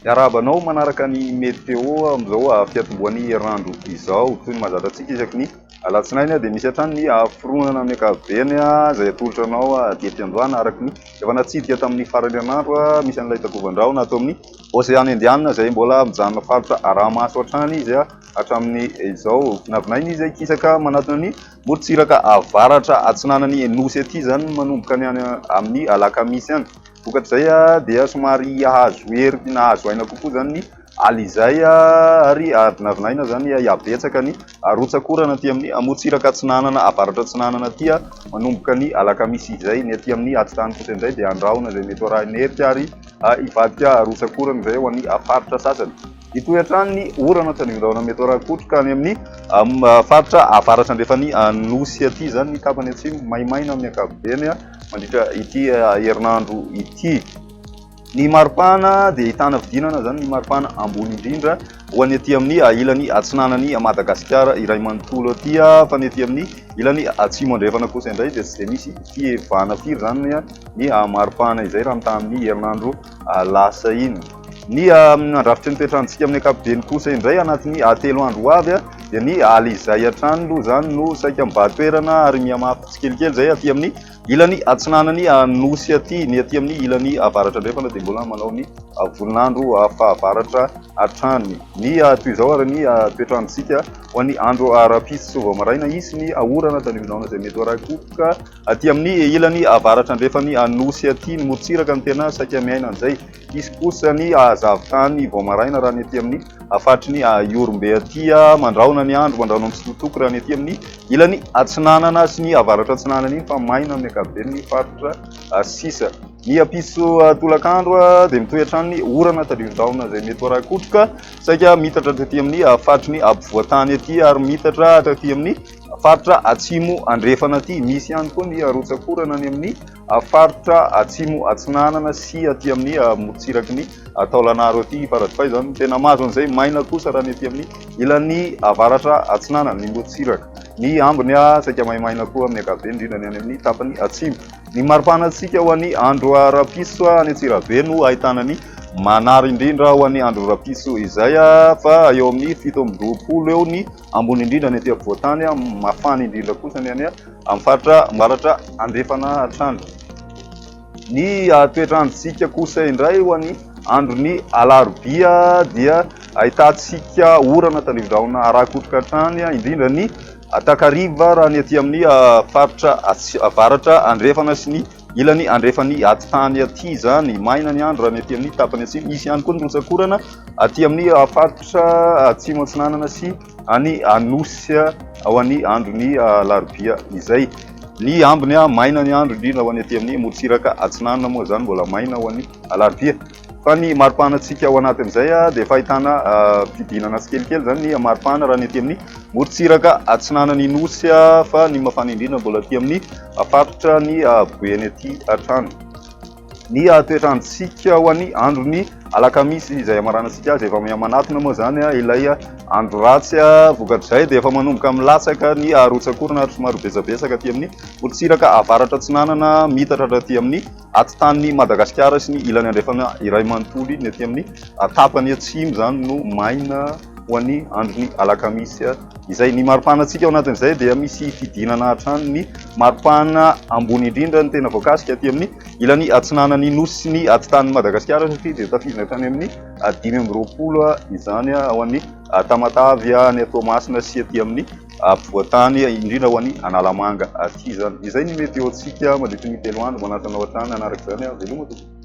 Miarahaba anao manaraka ny Météo amin'izao fiatombohan'ny herinandro izao. Toy ny mahazatra antsika isaky ny alatsinainy dia misy hatrany ny fironana amin'ny ankapobeny izay atolotra anao aty am-piandohana araka ny efa natsidika tamin'ny faran'ny herinandro. Misy an'ilay takovan-drahona ato amin'ny Oseana Indiana izay mbola mijanona faritra araha-maso hatrany izy hatramin'izao. Vinavinaina izy hikisaka manatona ny morontsiraka avaratra atsinanan'ny Nosy aty izany manomboka ny any amin'ny alakamisy any. Vokatr'izay dia somary hahazo hery nahazo aina kokoa izany ny alizay ary vinavinaina izany hihabetsaka ny rotsak'orana aty amin'ny morontsiraka atsinanana avaratra atsinanana aty manomboka ny alakamisy izay. Ny aty amin'ny atitany kosa indray dia andrahona izay mety ho arahin'ny herika ary hivadika rotsak'orana izay ho an'ny faritra sasany. Hitohy hatrany ny orana tandrivindrahona mety ho arahin-kotroka any amin'ny faritra avaratra andrefan'ny Nosy aty izany ny tapany atsimo maimaina amin'ny ankapobeny mandritra ity herinandro ity. Ny maripana dia ahitana fidinana izany ny maripana ambony indrindra ho an'ny aty amin'ny ilany atsinanan'i Madagasikara iray manontolo aty fa ny aty amin'ny ilany atsimo andrefana kosa indray dia tsy dia misy fievana firy izany ny maripana izay raha mitaha amin'ny herinandro lasa iny. Ny andrafitry ny toetr'androntsika amin'ny ankapobeny kosa indray anatin'ny 3 andro ho avy dia ny alizay hatrany aloha izany no saika mibahan-toerana ary mihamafy tsikelikely izay aty amin'ny ilany atsinanan'ny nosy aty. Ny aty amin'ny ilany avaratra andrefana dia mbola manao ny volon'andro fahavaratra hatrany. Ny toy izao ary ny toetr'androntsika ho an'ny andro rahampitso vao maraina, hisy ny orana tandrivindraona izay mety ho arahi-kotroka Aty amin'ny ilany avaratra andrefan'ny Nosy aty ny morontsiraka no tena saika miaina an'izay. Hisy kosa ny zavon-tany vao maraina raha ny aty amin'ny faritry ny Ihorombe aty. Mandrahona ny andro, mandrahona mitsitokotoko raha ny aty amin'ny ilany atsinanana sy ny avaratra atsinanana iny fa maina amin'ny ankapobeny ny faritra sisa. Ny ampitso tolakandro dia mitohy hatrany ny orana tandrivindrahona izay mety ho arahi-kotroka. Saika miitatra hatraty amin'ny faritry ny ampovoan-tany aty ary miitatra hatraty amin'ny Faritra Atsimo Andrefana aty. Misy ihany koa ny rotsak'orana any amin'ny faritra Atsimo Atsinanana sy aty amin'ny morontsiraky ny Taolagnaro aty Faradofay izany no tena mahazo an'izay. Maina kosa raha ny aty amin'ny ilany avaratra atsinanana, ny morontsiraka. Ny ambiny saika maimaina koa amin'ny ankapobeny, indrindra ny any amin'ny tapany atsimo. Ny maripanantsika ho an'ny andro rahampitso any Antsirabe no ahitana ny manary indrindra ho an'ny andro rahampitso izay fa eo amin'ny 27 eo ny ambony indrindra ny aty afovoan-tany, mafana indrindra kosa ny any amin'ny faritra avaratra andrefana hatrany. Ny toetr'androntsika kosa indray ho an'ny andron'ny alarobia dia ahitantsika orana tandrivindrahona arakotroka hatrany, indrindra ny takariva raha ny aty amin'ny faritra avaratra andrefana sy ny ilany andrefan'ny atitany aty izany. Maina ny andro raha ny aty amin'ny tapany atsimo. Hisy ihany koa ny rotsak'orana aty amin'ny faritra atsimo atsinanana sy any Anosy ao an'ny andron'ny alarobia izay. Ny ambiny maina ny andro indrindra ho an'ny aty amin'ny morontsiraka atsinanana moa izany mbola maina ho an'ny alarobia. Fa ny maripanantsika ao anatin'izay dia efa ahitana fidinana tsikelikely izany ny maripana raha ny aty amin'ny morontsiraka atsinanan'ny Nosy fa ny mafana indrindra mbola aty amin'ny faritra ny Boeny aty hatrany. Ny toetr'androntsika ho an'ny andron'ny alakamisy izay hamaranantsika azy efa miha-manatona moa izany ilay andro ratsy vokatr'izay dia efa manomboka milatsaka ny rotsak'orana ary somary betsabetsaka aty amin'ny morontsiraka avaratra atsinanana miitatra hatraty amin'ny Atitanin'i Madagasikara sy ny ilany andrefana iray manontolo iny, ny aty amin'ny tapany atsimo izany no maina ho an'ny andron'ny alakamisy izay. Ny maripanantsika ao anatin'izay dia misy fidinana hatrany ny maripana ambony indrindra ny tena voakasika aty amin'ny ilany atsinanan'ny nosy sy ny atitanin'i Madagasikara satria dia tafidina hatrany amin'ny 25 izany ao an'ny Tamatave, any Toamasina sy aty amin'ny afovoan-tany, indrindra ho an'i Analamanga aty izany. Izay ny météo-ntsika mandritry ny 3 andro manatona ao an-trano hanaraka izany. Veloma tompoko.